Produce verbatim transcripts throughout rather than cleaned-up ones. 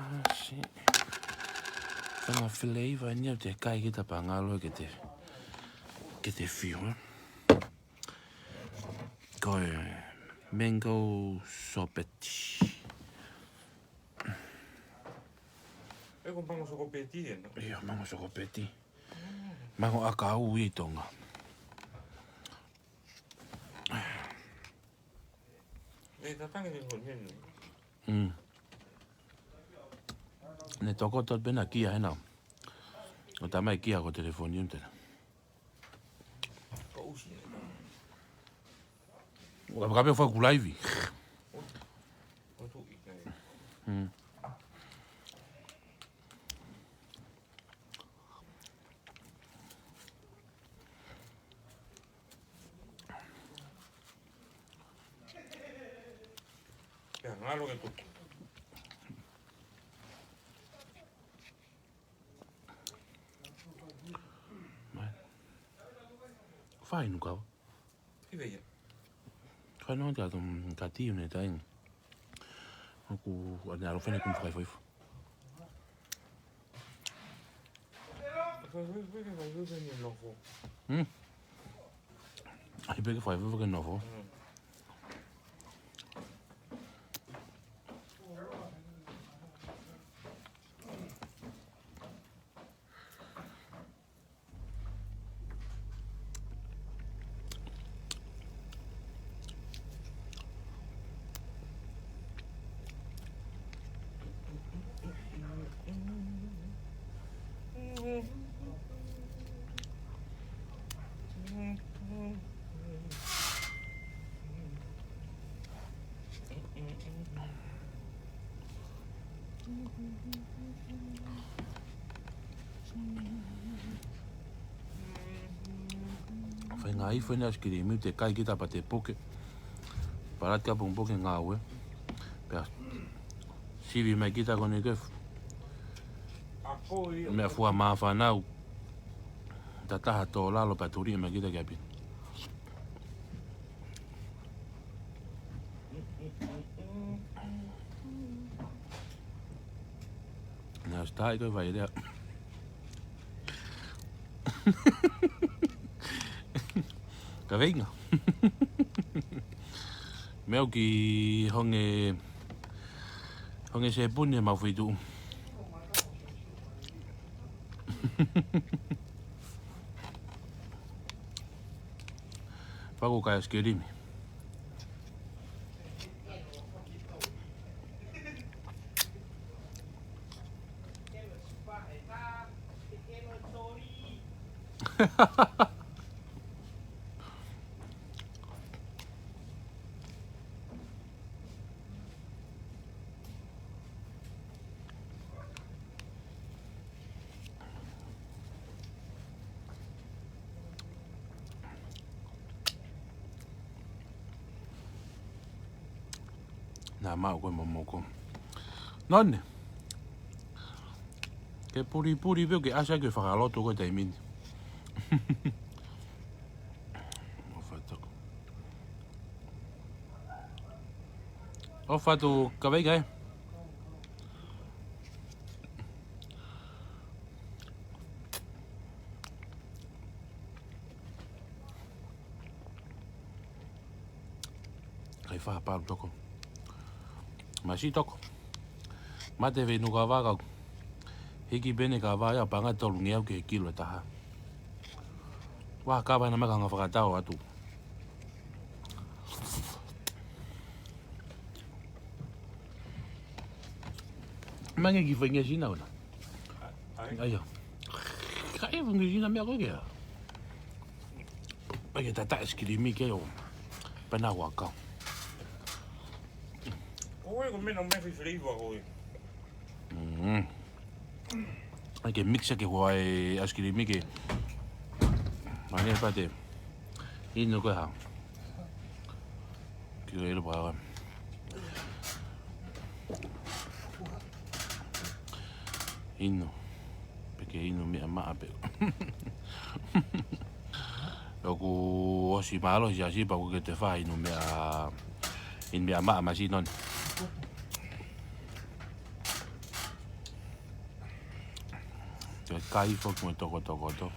Ah, si. Ko e flavor eni ʻoku te kai kita pea ngalo ke te, ke te feel, ē? Ko e mango sorbet. ʻE ko e mango sokopeti ena? ʻIo, mango sokopeti. Mango ʻakau ʻi Tonga. ʻE tatangi ni ko nini. Mm. Ne tokoto pē naʻa kia hena. ʻO tamai kia ko telefoni un tena. Ko usi. Ua pakape fai ku laivi. O tu i kai. Mm. Ia, ngalo ke tuku. Mai. Fai nu kau. Ki vei ia. Fai nu te atu, mm, ka tiu ne tai. ʻOku ane alo fene kum fai fai. Fai fai fai fai fai fai nofo. Hmm. Ai pē ke fai fai fai nofo. Hmm. Fai ngaahi fai na ice cream, te kai kita pea te puke. Pea lata ka pung puke ngāue. Pea sivi mai kita ko eni ke f-, meʻa fua mā fānau. Tataha tō lalo pea tuli mai kita ki ʻapi. Naʻe ʻosi tā ʻi ko e vai lea. Ka veinga. Meʻa ki honge, honge sepuni e mau fitu. Faku kai ice cream. Naʻa mau ko e momoko. None. Ke pulipuli pē ke ʻasi ke fakaloto ko e taimi ni. ʻOfa atu. ʻOfa atu ka veinga ē. Kai fā palu toko. Masi toko. Mate vei nu kava kau. Hiki pē ʻene kava ia panga tolu ngeau ki he kilo ʻe taha. Ua kava na maka nga fakatau atu. Mange ki fai nge sina ona. Ai. Ai ia. Ka e fungi sina meʻa ko ē ke a. Ai ke tata ice cream ke o. Pena ua kau. Ko e ko mena me fi flavor ko e. Mm. Ai ke mix ke hua e ice cream ke. Mane pate. Inu ko ha. Ki o ilo pa. Inu. Peke inu meʻa maʻa pē. ʻOku ʻosi mālohi siasi pea ʻoku ke te fai inu meʻa, inu meʻa maʻa masi noni. Kai foki mo e tokotokoto.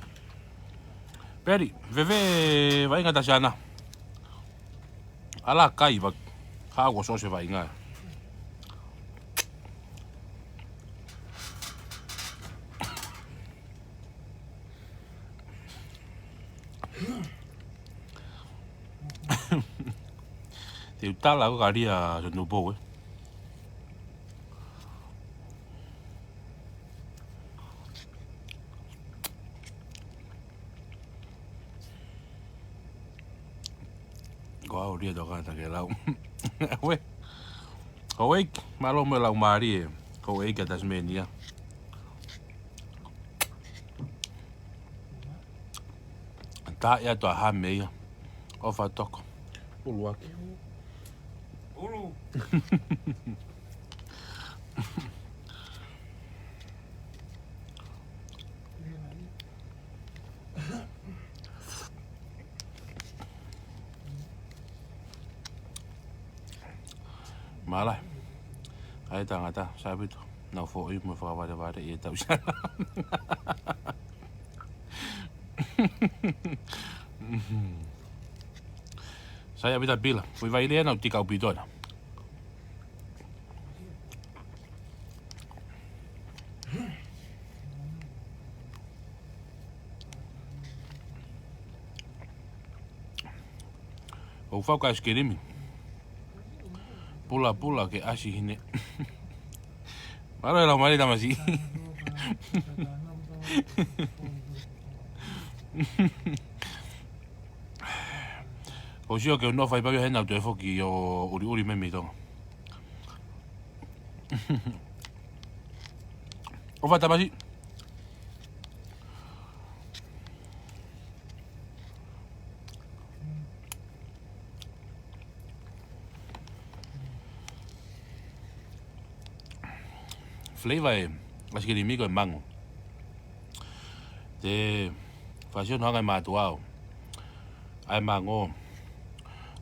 Peli, veve vaʻinga tasiana. ʻAla kai va, hā ko sose vaʻinga. Te u tala ko kalia so nupo, ē. Ko au lia toka ta ke lau. Ue. Ko ʻEiki, mālō mo e lau mālie. Ko ʻEiki ʻa Tasmania. Tā ia toa ha meia. ʻOfa toko. ʻUluaki. ʻUlu. Mālō. ʻAi tangata, Savito. Nau foʻi mo fakavalevale ʻi he tau sana. Sai ʻa Pita Pila, fui vai lea nau tika ʻaupito na. ʻOu fau ka ʻaisikilimi. Pulapula ke ʻasi hine. Mālō e lau mālie tamasiʻi. ʻOu sio ke u nofo ai pē au he naʻa toe foki ʻo ʻuliʻuli mai mei Tonga. ʻOfa tamasiʻi. Flavor ʻa e ʻaisikilimi ko e mango. Te fasiona hanga ʻe mātuʻa ʻo ʻai mango,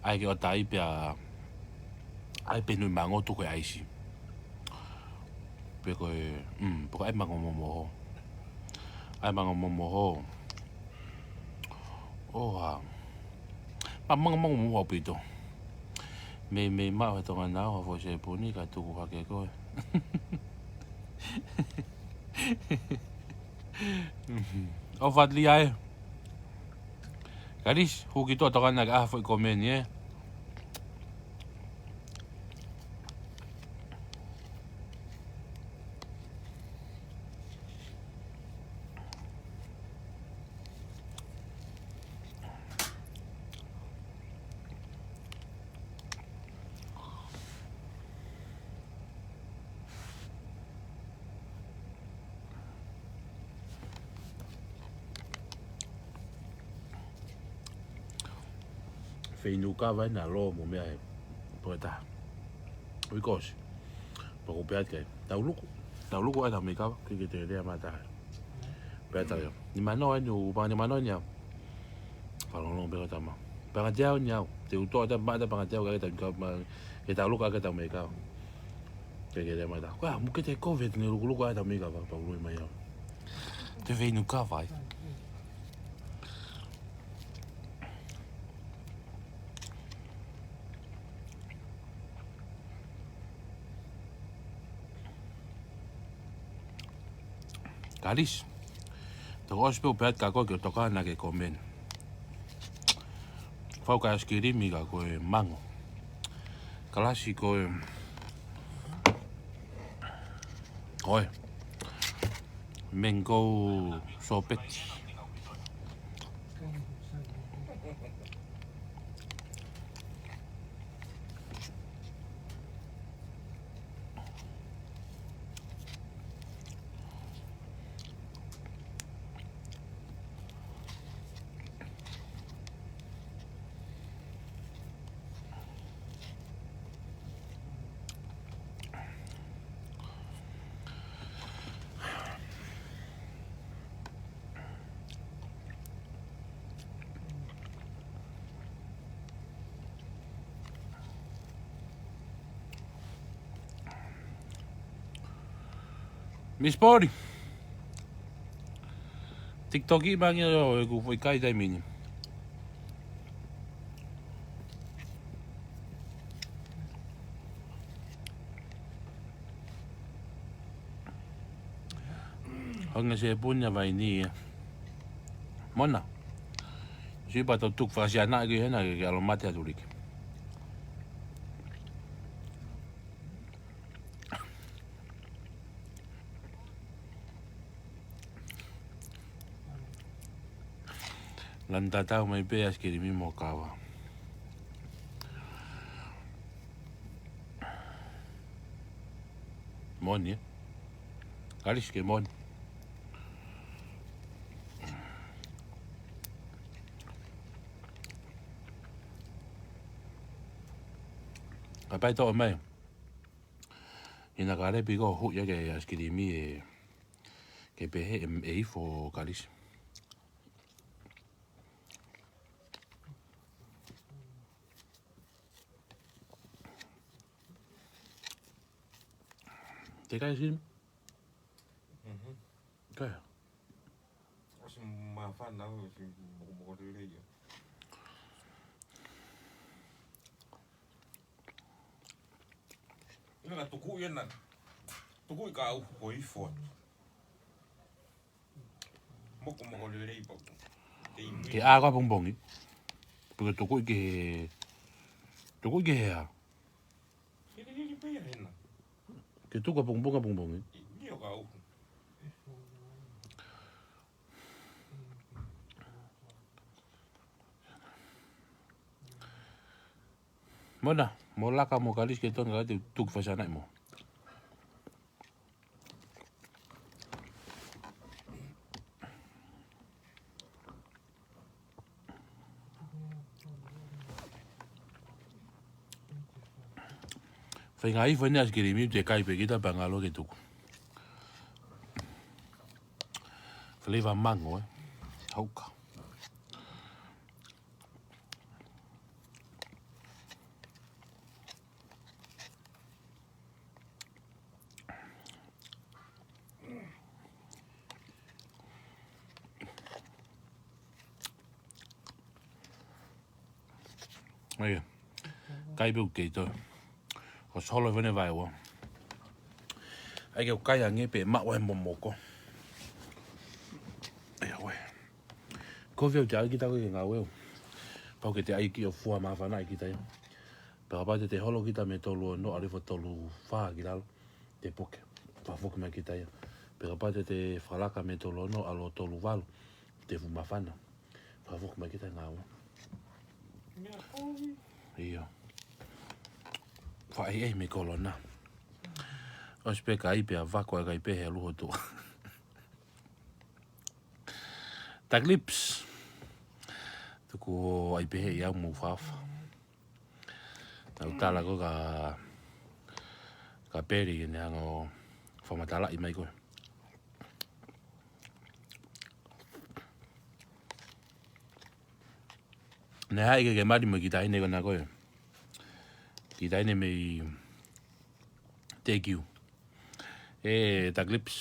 ʻai ke ʻotaʻi pea ʻai pē nui mango tuku e ʻaisi. Pe ko e, mm, pe ko e ʻai mango momoho. ʻAi mango momoho. ʻOha. Ma mango mango momoho ʻaupito. Meimei maʻu he Tonga na ʻoha foʻi sepuni ka tuku hake koe. ʻOfa lia ē. Kalis, huki toa toka na ka ʻaha foʻi komeni ē. Feinukava ena lo mo mea e poeta. Uikosi. Pea ko pea kai. Tauluku. Tauluku ʻa e tau meikava. Ke ke te lea mata. Pea tau ia. Ni mano eni u pa ni mano ni au. Falongo pea tama. Pea ngati au ni au. Te u toʻo ta mata pea ngati au ka ke tau ka ma. Ke tauluku ka ke tau meikava. Ke ke lea mata. Kua, mu ke te kovi te ne lukuluku ʻa e tau meikava. Pea ului mai au. Te feinukava ai. Kalis. Toko ʻosi pē u pehē atu ka ko e ke toka na ke komeni. Fau ka ʻaisikilimi ka ko e mango. Kalasi ko e. Ko e. Mango sōpeti. Miss Pori. TikTok ʻi mangi ʻo ʻeku foʻi kai taimi ni. Honge se puni a vai ni ia. Mona. Sipa tau tuku fasi ana ki hena ke alo mate atu liki. Lanu tatau mai pē ʻaisikilimi mo kava. Moni, ē? Kalisi ke moni. Ka pai toʻo mai. ʻIna ka lepi ko huʻi ake ʻaisikilimi ē. Ke pehē ʻe, ʻe ifo kalisi. Te kai sin? Mhm. Kai. ʻOsi māfana au, ʻosi mokomoko lelei ia. ʻIna ka tuku ia na. Tuku i ka au ko ifo atu. Mokomoko lelei pau. Ke ʻā ka pongipongi. Pea ke tuku i ke, tuku i ke hea. Hilihili pē ia hena. Ke tuku ka pongipongi ka pongipongi. ʻIo ka uhu. Mona, mo laka mo kalisi ke tonu ka te tuku fasi ana ʻi mo. Fai ngā ifo ni ʻaisikilimi te kai pē kita pea ngalo ke tuku. Flavor mango, ē. Hauka. ʻAi, kai pē ʻoku kei toe. Ko solo vene vai ua. ʻAi ke u kai ange pē maʻu ai momoko. ʻAi, ue. Ko veu te ʻai kita ko ke ngāue. Pau ke te ʻai ki ʻo fua māfana ʻi kita ia. Pea kapau te te holo kita mei tolu ono ʻalu hifo tolu fā ki lalo. Te puke. Fakafoki mai kita ia. Pea kapau te te fakalaka mei tolu ono ʻalu tolu valu. Te fuʻu māfana. Fakafoki mai kita ngāue. Meʻa kovi. ʻIo. Faʻa ʻi ai mei kolona. ʻOsi pē kai pea vako ʻa kai pē he luho tuʻa. Tuck lips. Tuku ʻai pē he ʻi au mo fafa. Tau tala ko ka, ka peli ke ne hanga ʻo fakamatalaʻi mai koe. Ne haʻi ke ke mali mo ki taʻahine ko na koe. Ki taʻahine mei Tekiu. ʻE, tuck lips.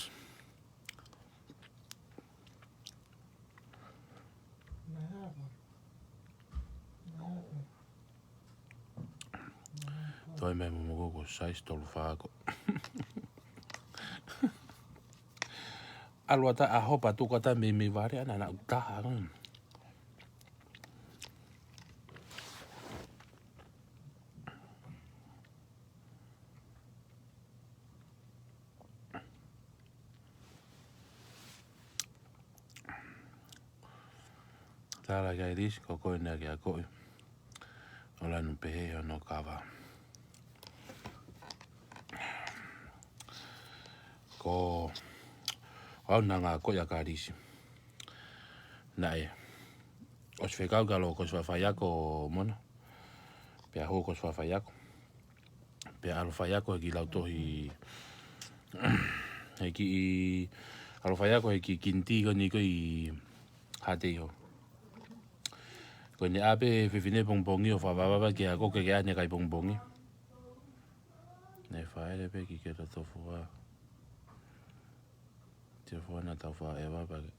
Toe mei momoko ko size tolu fā ko. ʻAlu atu ʻa hopa tuku atu mei mei vale ana na utaha. Tala ki ai Lisi, ko koe na ke akoʻi. ʻO lanu pehē hono kava. Ko au na ngā akoʻi ʻa Kalisi. Naʻe ʻosi fekau ka lo ko si fai ako Mona. Pea hoko si fai ako. Pea ʻalu fai ako he kiʻi lautohi, he kiʻi, ʻalu fai ako he kiʻi kinitī ko eni ko ē ʻi Haʻateiho. Ko eni ʻa pē fefine pongipongi ʻo fakavavevave ke ako ke ke ʻai ʻene kai pongipongi. Ne faele pē ki ke tofua. Tofua na tau faʻeva pake.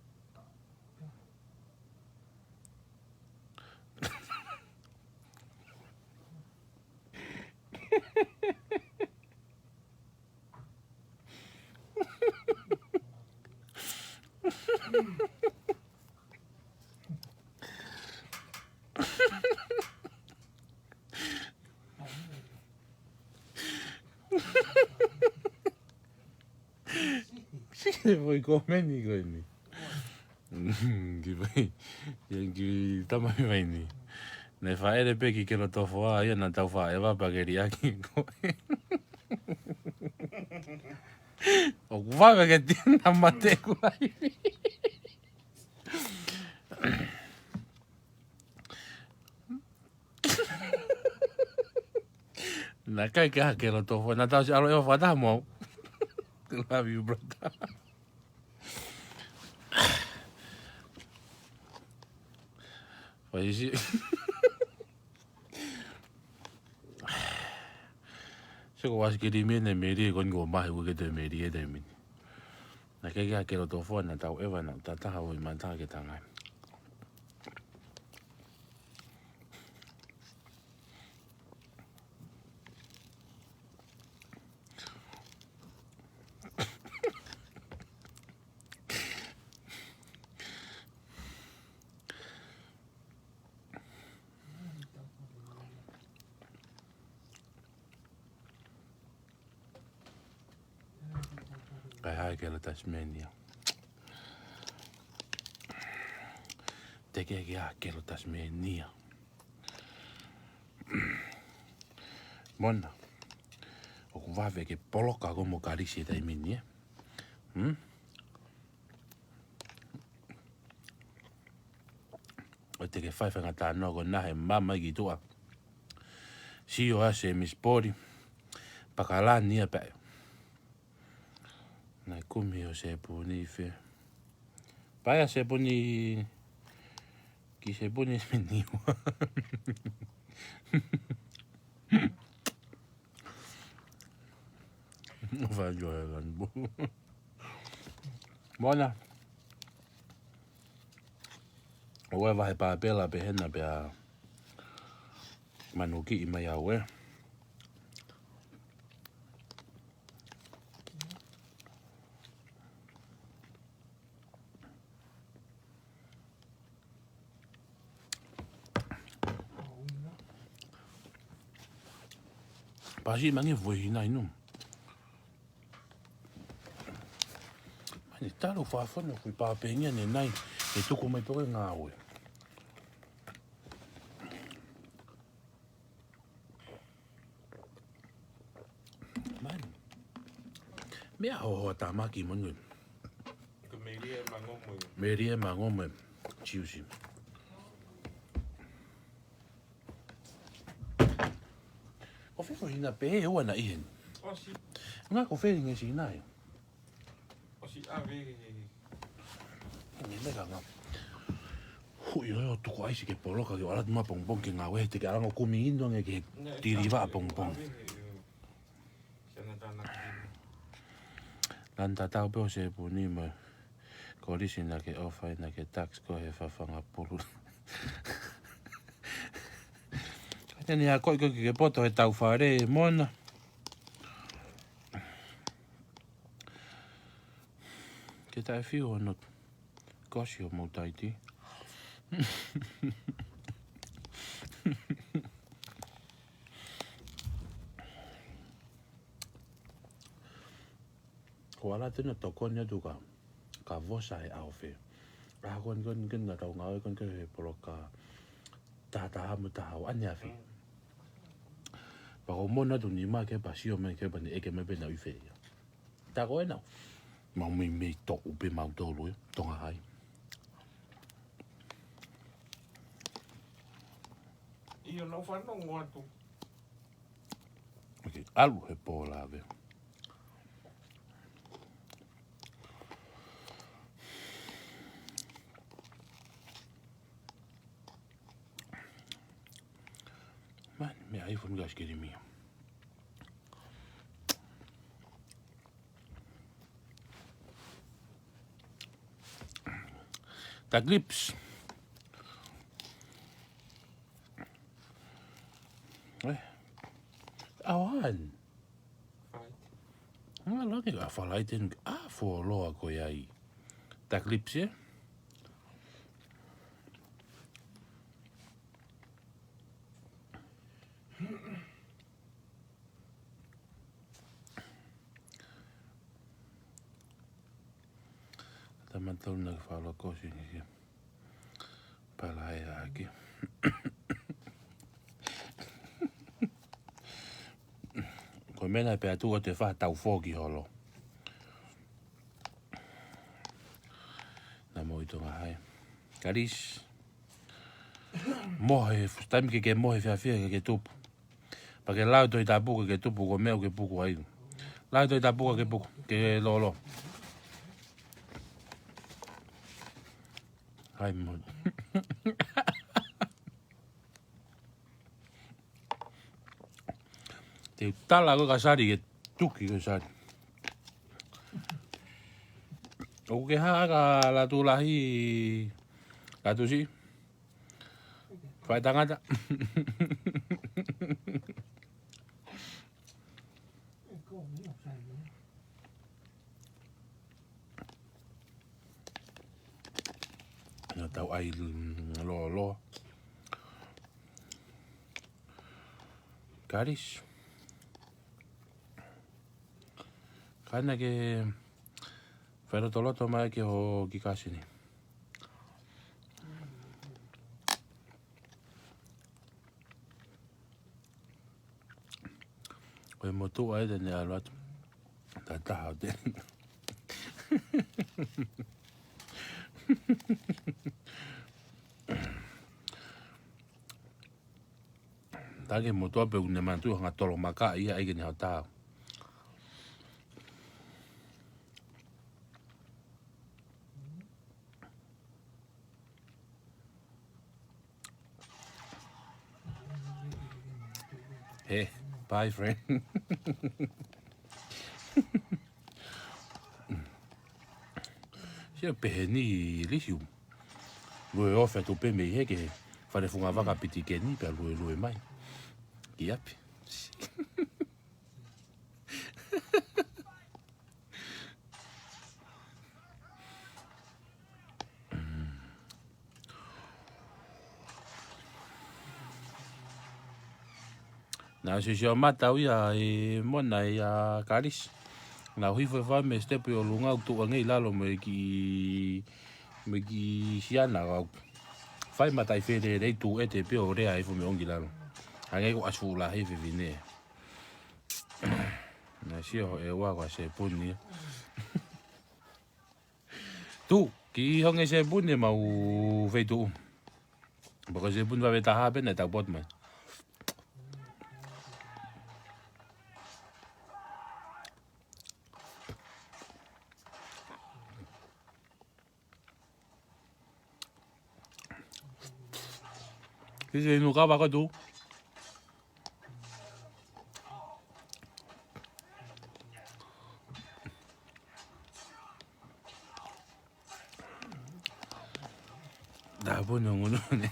Sike foʻi komeni ko eni. Ki vai, ia ki tama ki vai ni. Ne faʻele pē ki Kelotofoa, ia naʻa tau faʻeva pea ke liʻaki ko. ʻOku vave ke tina mate ku ai. Naʻe ʻikai ke ʻi ai ha Kelotofoa, naʻa tau siʻi ʻalu ʻeva fakataha mo au. Love you, brother. Vai si. Se ko ʻasi ke limene meri e kon ko mahe ua ke te meri e te mini. Naʻe ʻikai ke ʻi ai ha Kelotofoa, naʻa tau ʻeva naʻa tau taha ʻo ʻi mata ke tangai. Kae hae ke la Tasmania. Te ke ke a ke la Tasmania. Mona. ʻOku vave ke poloka ko mo Kalisi e taimi ni, ē? Hmm? ʻO te ke fai fanga tano ko nahe mama ki tuʻa. Sio ʻa se Miss Poli. Pakalani ia pē. Naʻe kumi ʻo Sepuni fē. Pae ʻa Sepuni ki Sepuni miniwa. Fai jo he lan bu. Mona. ʻOua ʻe vahe pāpela pē hena pea manukiʻi mai au ē. Pasi mangi voi hina inu. Mani talo fafano kui papengia ne nai. E tuku mai poke ngāue. Mani. Meʻa hoho a tamaki manu. Ko Melie Mangomo. Melie Mangomo. Tiusi. Ko fefo hina pē ua na ihen. ʻOsi. Nga ko feli nge si nai. ʻOsi ave. Ni me ka nga. Hui ʻo tuku ʻaisi ke poloka ke ala tuma pongpong ke ngāue te ke ala ngo kumi ino nge ke tiri va pongpong. Lanta tau pē ʻo Sepuni mo Kolisi naʻa ke ʻofa ʻi naʻa ke tax ko he fafanga pulu. Ka te ni a koe koe ke poto he tau fare Mona. Ke tae fiu hono kosi ʻo mou taiti. Ko ala tena tokoni atu ka, ka vosa he ʻao fē. ʻA kon kon kon na tau ngāue kon ke he poloka taha taha mo taha ʻo ʻane afi. Pea ko Mona tu ni ma ke pa sio mai ke pa ni eke mai pē na ʻi fē ia. Ta ko ena. Mau mei mei toʻu pē mau tolu ē, Tonga hai. ʻIo nau fanongo atu. Ok, ʻalu he pō lave. Mani, meʻa ice cream ia. Ta grips. Eh. Awan. Nga lagi a falaiten a foloa ko ia i. Ta grips ia. Tama tolu na ke falo kosi ni ke. Pala e aki. Ko e meʻa naʻe pehē atu ʻo te faʻa tau foki holo. Naʻa mo i Tonga hai. Kalis. Mohe, taimi ke ke mohe fiafia ke ke tupu. Pea ke lau Tohi Tapu ke ke tupu ko e meʻa ke puku ai. Lau Tohi Tapu ke puku, ke lolo. Hai mo. Te u tala ko e kasari ke tuki ko e sari. ʻOku ke hā ka latu lahi, latu si. Fai tangata. Na tau ai lolo. Kalis. Kana ke fai lotoloto mai ke ho ki kasi ni. Ko e motuʻa ʻe te ne ʻalu atu. Tataha o te. Taki motuʻa pē ʻoku ne manatu hanga tolo maka ia ai ke ne hota. He, bye friend. Sio pehē ni lisiu. Lue ofe atu pē mei he ke fale funga vaka piti keni pea lue lue mai. Ki api. Naʻa sio sio mata au ia e mona ia Kalis. Naʻa hifo e fai mei he step ʻi ʻolunga ʻo tuʻu ange ʻi lalo mo e kiʻi, mo e kiʻi siana au. Fai mata i fele lei tu e te pio rea i fo me ongi lalo. Hangē ko ʻasi fuʻu lahi fefine. Naʻa sio ho e ua ko a sepuni. Tu, ki honge sepuni mau fei tu. Bako sepuni vave taha pē naʻe tau pot mai. Kisi inu kava ko tu. Tapu no ngunu ne.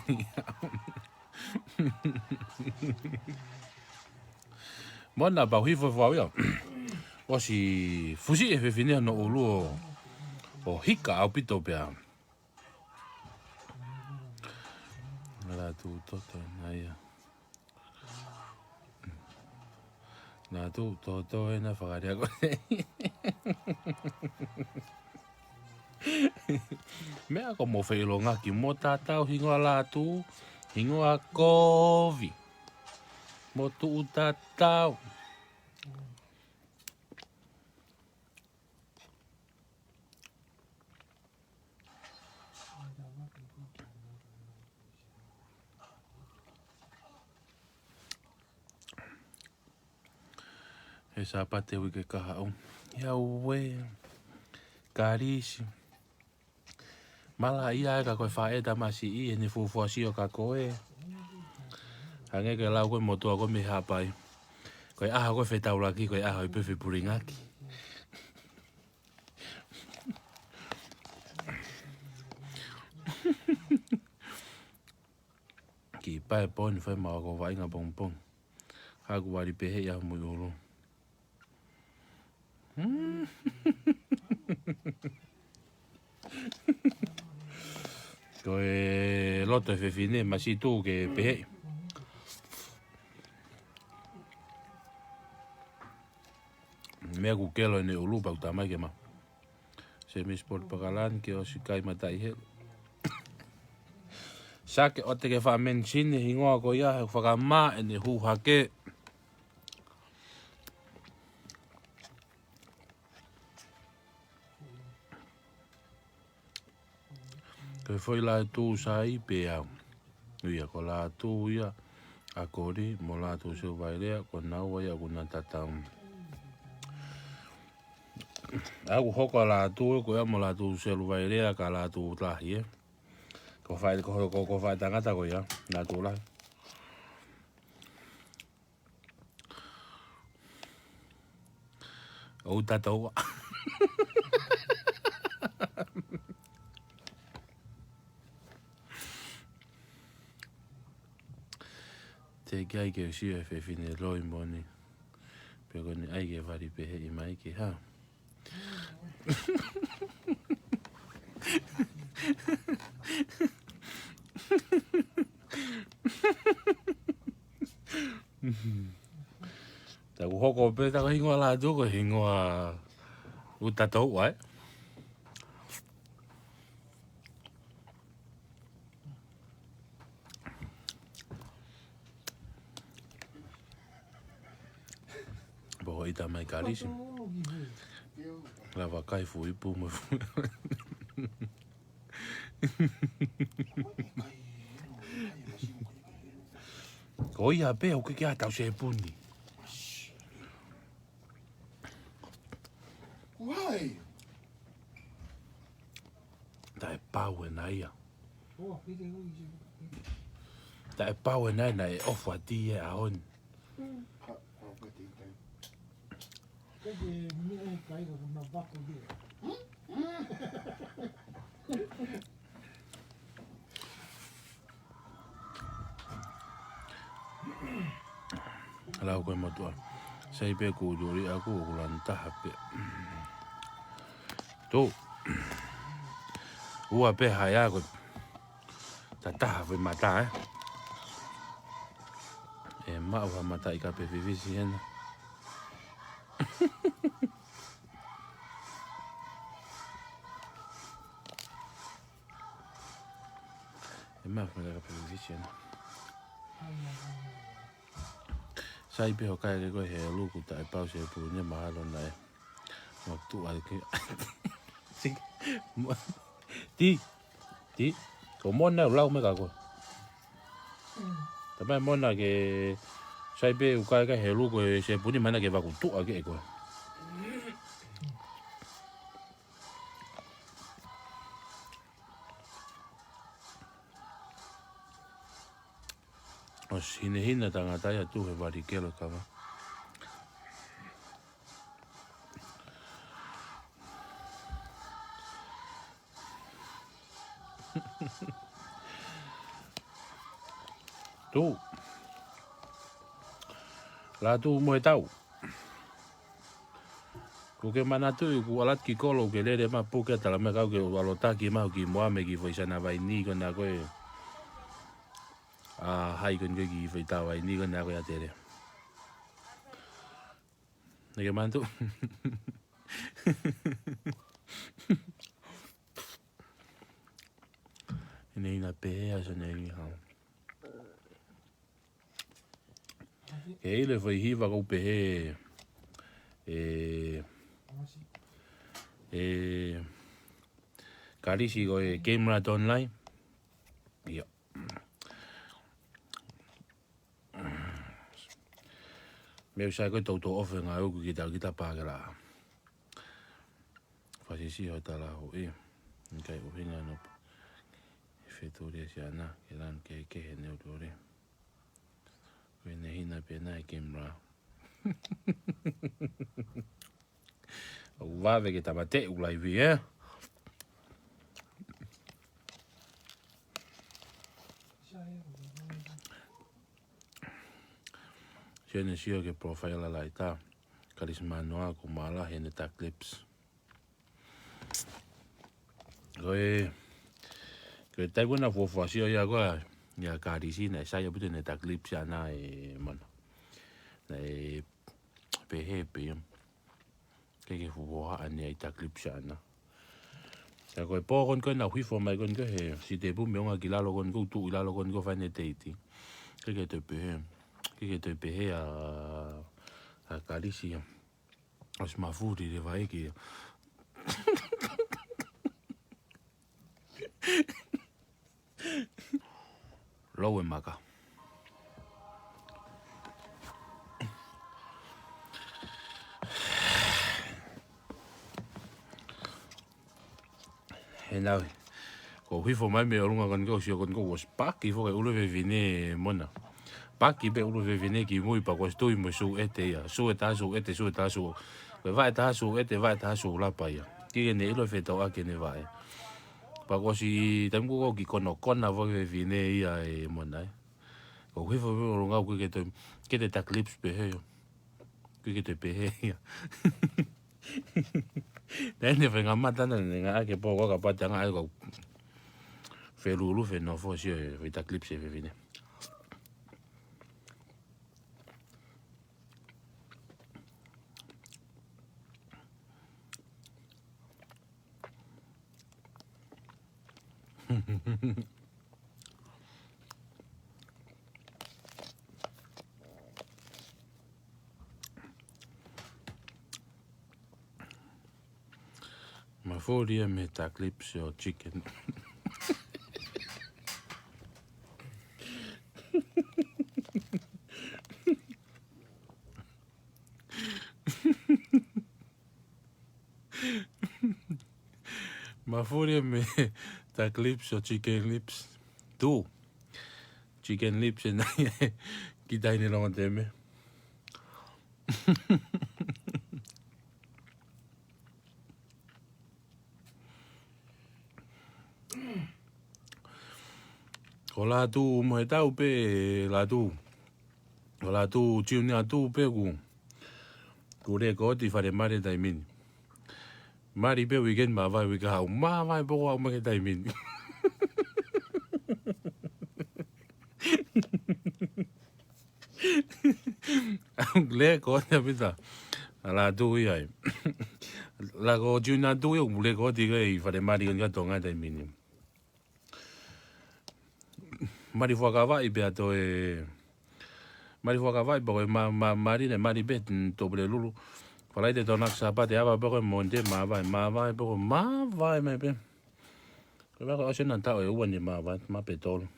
Mona pau hifo fau ia. ʻOsi fusi e fefine no ʻulu ʻo, ʻo hika ʻaupito pea. Ngala tu toto na ia. Na tu toto e na fakalea ko. Meʻa ko mo feilonga ki mo tatau hingoa latu, hingoa kovi. Mo tuʻu tatau. He Sāpate uike kahaʻu. Ia ue. Kalisi. Mala ia e ka ko e faʻē tamasiʻi ʻi he ni fuofua sio ka ko e. Hangē ke lau ko e motuʻa ko e mei Haʻapai. Ko e ʻaho ko e fetaulaki, ko e ʻaho ʻi pē fepuringaki. Ki pae poni fai mau ako vaʻinga pongpong. Haku wali pehē ia mui ulu. Hmm. Ko e loto e fefine masitu ke pehē. Meʻa ku kelo ʻene ʻulu pau tamai ke ma. Semi Sport Pakalan ke ʻosi kai mataʻi helu. Sake ʻoua te ke faʻa mention e hingoa ko ia he fakamā ʻene hū hake. Ko e foʻi Lātū Sai pē au. Ia ko Lātū ia ʻa Koli mo Lātū Seluvailea, ko naua ia ʻoku na tatau. ʻA ia ʻoku hoko ʻa Lātū ko ia mo Lātū Seluvailea ka Lātū Lahi, ē. Ko e faʻē, ko, ko, ko e faʻē tangata ko ia, Lātū Lahi. ʻOku tatau ā. Teʻeki ai ke u sio he fefine loi moʻoni. Pea ko eni ʻai ke vali pehē mai ke hā. Taku hoko pē, taku hingoa Lātū ko e hingoa ʻoku tatau ai. Poho ita mai Kalisi. Lava kai fuʻu ipu mo e fuʻu. Ko ia pē, ʻoku ʻikai ke ʻi ai haʻatau sepuni. Why? Taʻepau ʻena ia. Taʻepau ʻena ia naʻe ʻofa atu e ʻaho ni. Lau ko e motuʻa. Sai pē kuo ʻuli ʻaku ʻoku lanu taha pē. Tō. Ua pē hai ako. Tataha foʻi mata, ē. ʻE maʻu ha mataʻi kape fifisi hena. ʻE maʻu ha mataʻi kape fifisi hena. Sai pē hoʻo kai ake ko e helu ʻoku taʻepau sepuni, mahalo naʻe. Mo tu ai ke. Ti, ti, ti, ko Mona ʻoku lau mai kia koe. Talamai ʻe Mona ke sai pē ʻoku kai ake helu ko e sepuni, mahalo naʻa ke vakutuʻa ke ko. ʻOsi hinehina tangata ia, tuʻu he vali kelo kava. Tō. Lātū mo e tau. Ko ke manatuʻi ʻoku ʻalu atu ki kolo ke lele mai puke, talamai ʻe kau ke ʻalu atu ki mahu ki moa me ki foʻi sana vaini ko ena ko ē. ʻA hai ko eni ko ē ki foʻi tā vaini ko ena ko ē ʻa Tele. Naʻa ke manatuʻi. Ina ina pehē ʻa sana ʻi hau. Ke ʻilo e foʻi hiva ʻoku pehē ʻe, ʻe Kalisi ko e Game Rat Online. Ia. Meʻa sai ko e toutou ʻofa ngāue ʻoku kita, kita pā ke la. Fasisi ho tala ho e. ʻIkai ʻuhinga nopo. Feturi ʻa Siana, ke lan ke ke he neu tore. Ko e hinehina pē ena e Game Rat. ʻOku vave ke tāmateʻi ʻeku laivi, ē? Sio ʻene sio ki he profile ʻa Laita. Kalisi Manoa ko e mālahi ʻene tā clips. Ko e, ko e taimi ko ē naʻa ku fuofua sio ai ko ē ʻia Kalisi, naʻe sai ʻaupito ʻene tā clips ʻaʻana ʻe Manoa. Naʻe pehē pē ia. ʻIkai ke fuofua ʻaʻana ʻi tā clips ʻaʻana. Ka ko e pō ko eni ko ē naʻa ku hifo mai ko eni ko ē he sitepu mei ʻolunga ki lalo ko eni, ko u tuʻu ʻi lalo ko eni ko ē fai ʻene teiti. ʻIkai ke toe pehē, ʻikai ke toe pehē ʻa, ʻa Kalisi ia. ʻOsi mafuli leva ʻEiki ia. Lou e maka. He naʻe, ko u hifo mai mei ʻolunga ko eni ko u sio ko eni ko u ʻosi paki foki e ʻulu fefine Mona. Paki pē ʻulu fefine ki mui pea kuo ʻosi tui mo e suʻete ia. Suʻe taha suʻete, suʻe taha suʻe. Ko e vaʻe taha suʻete, vaʻe taha suʻe lapa ia. ʻIkai ke ne ʻilo e fetauʻaki ʻene vaʻe. Pea kuo ʻosi taimi ko ē ki konokona foki e fefine ia ʻe Mona ē. Ko u hifo mei ʻolunga ʻoku ʻikai ke toe, ʻikai ke toe tuck lips pehē ia. ʻIkai ke toe pehē ia. Naʻe ne feinga mata na ne ngāueʻaki e pō ko ē kapau te ngāueʻaki ko u felulu fenofo sio e fai tuck lips e fefine. Mafuli ia mei he tuck lips ʻo e chicken. Mafuli ia mei he tuck lips ʻo e chicken lips. Tū. Chicken lips ʻe naʻe ʻi ai e kiʻi taʻahine longo teme. Ko Lātū mo e tau pē Lātū. Ko Lātū Junior tau pē ʻoku, ʻoku lekooti fale mali taimi ni. Mali pē weekend, māvae weekend, haʻu māvae pē ʻo haʻu mai ki he taimi ni. Lekooti ʻaupito ʻa Lātū ia ai. La ko Junior tau ia ʻoku lekooti ko ē ʻi fale mali ko eni ʻa Tonga taimi ni. Mali Fuakava pea toe, Mali Fuakava pea ko e ma, ma, mali ne mali pē, mm, Tupulelulu. Falaite, Tokonaki, Sāpate, ava pē ko e Monde, māvae, māvae pē ko e māvae mai pē. Ko e ʻosi ʻena taʻu ʻe ua ne māvae, mā pē tolu.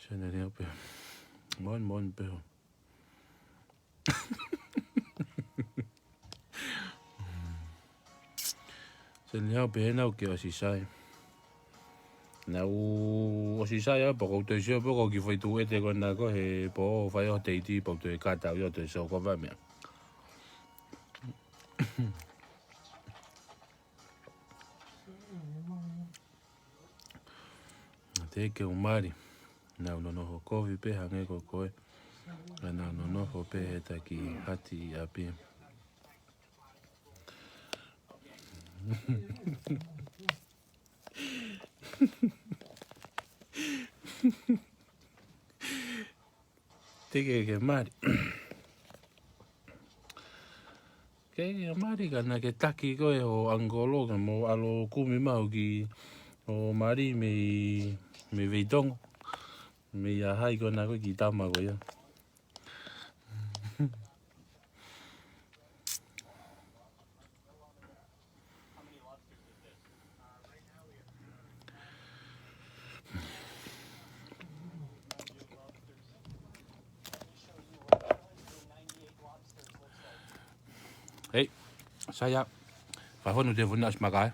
Sene leo pē. Mon, mon pē. Sene leo pē naʻa ku ʻosi sai. Naʻa ku ʻosi sai ʻa pea ko u toe sio pē ko e kiʻi foʻi tuʻu ʻete ko ena ko ē he pō fai ʻo teiti pea u toe kātaki ʻo toe sio ko e vaʻe meʻa. Te ke u mali. Naʻa ku nonofo kovi pē hangē ko koe. Ka naʻa ku nonofo pē he taki hati ʻi ʻapi. Te ke ke mali. Ke ke mali ka naʻa ke taki koe ho ʻangikolo ke mo ʻalu ʻo kumi maʻu ki hoʻo mali mei, mei Veitongo. Mei ʻa hai ko ena ko e kiʻi tama ko ia. Hei, sai ia. Fafonu te funa as makai.